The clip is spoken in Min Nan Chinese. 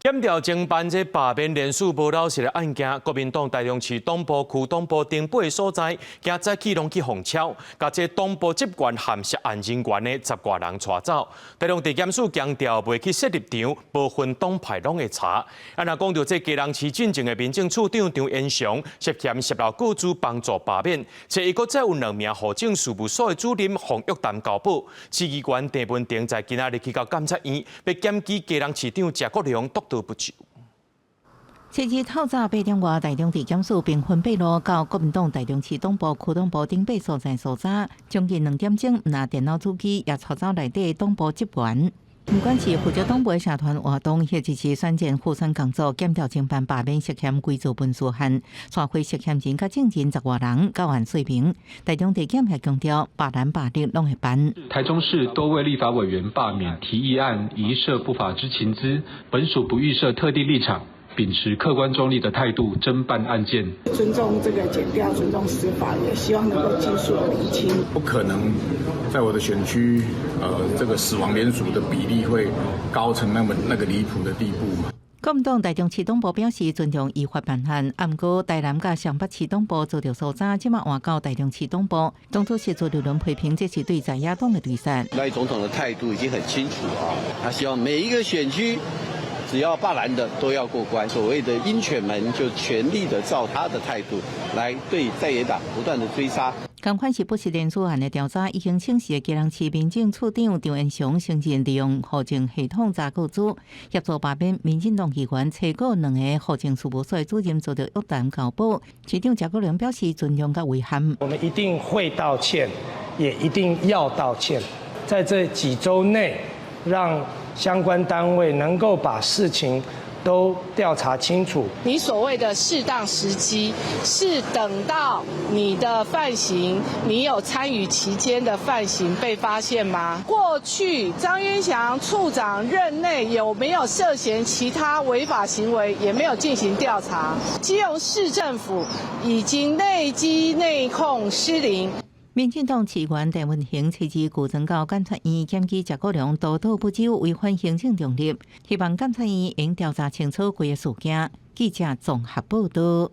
檢調偵辦這罷免連署無老實的案件，國民黨台中市黨部、區黨部頂八个所在，今早起攏去予抄，共這黨部職員和涉案人員的十外人帶走。台中地檢署強調，袂去設立場，無分黨派攏會查。啊，若講著這基隆市進前的民政處長張延祥涉嫌泄露個資幫助罷免，揣伊閣再有兩名戶政事務所的主任予約談交保。市議員鄭文婷在今仔日去到監察院，欲檢舉基隆市長謝國樑督導不周。這日透早8點外，台中地檢署兵分八路到國民黨台中市黨部、區黨部頂八所在搜查，將近2點鐘，拿電腦主機也帶走內底黨部職員。不管是負責黨部的社團活動，或者是選戰輔選工作，檢調偵辦罷免涉嫌偽造文書案，帶回涉嫌人佮證人十外人到案說明。台中地檢也強調，罷藍罷綠攏會辦。台中市多位立法委員罷免提議案，疑涉不法之情資，本署不預設特定立場，秉持客觀中立的態度偵辦案件。尊重這個檢調，尊重司法，也希望能夠盡速的釐清。不可能在我的選區，這個死亡連署的比例會高成那麼那個離譜的地步嘛。國民黨台中市黨部表示尊重依法辦案，毋過台南佮雙北市黨部遭著搜查，這馬換到台中市黨部。黨主席朱立倫批評這是對在野黨的追殺。賴總統的態度已經很清楚啊，他希望每一個選區，只要罷藍的都要過關，所謂的鷹犬們就全力的照他的態度來對在野黨不斷的追殺。仝款是不實連署案的調查已經證實，基隆市民政處長張延祥承認利用戶政系統查個資，協助罷免民進黨議員揣過兩個戶政事務所的主任遭著約談交保。市長謝國樑表示尊重佮遺憾。我們一定會道歉，也一定要道歉，在這幾週內讓相關單位能夠把事情都調查清楚。你所謂的適當時機，是等到你的犯行，你有參與其間的犯行被發現嗎？過去張淵祥處長任內有沒有涉嫌其他違法行為，也沒有進行調查。基隆市政府已經內稽內控失靈。民進黨市議員陳文恆隨之舊增到檢察院檢舉謝國樑督導不周，違反行政中立，希望檢察院應調查清楚規个事件。記者綜合報道。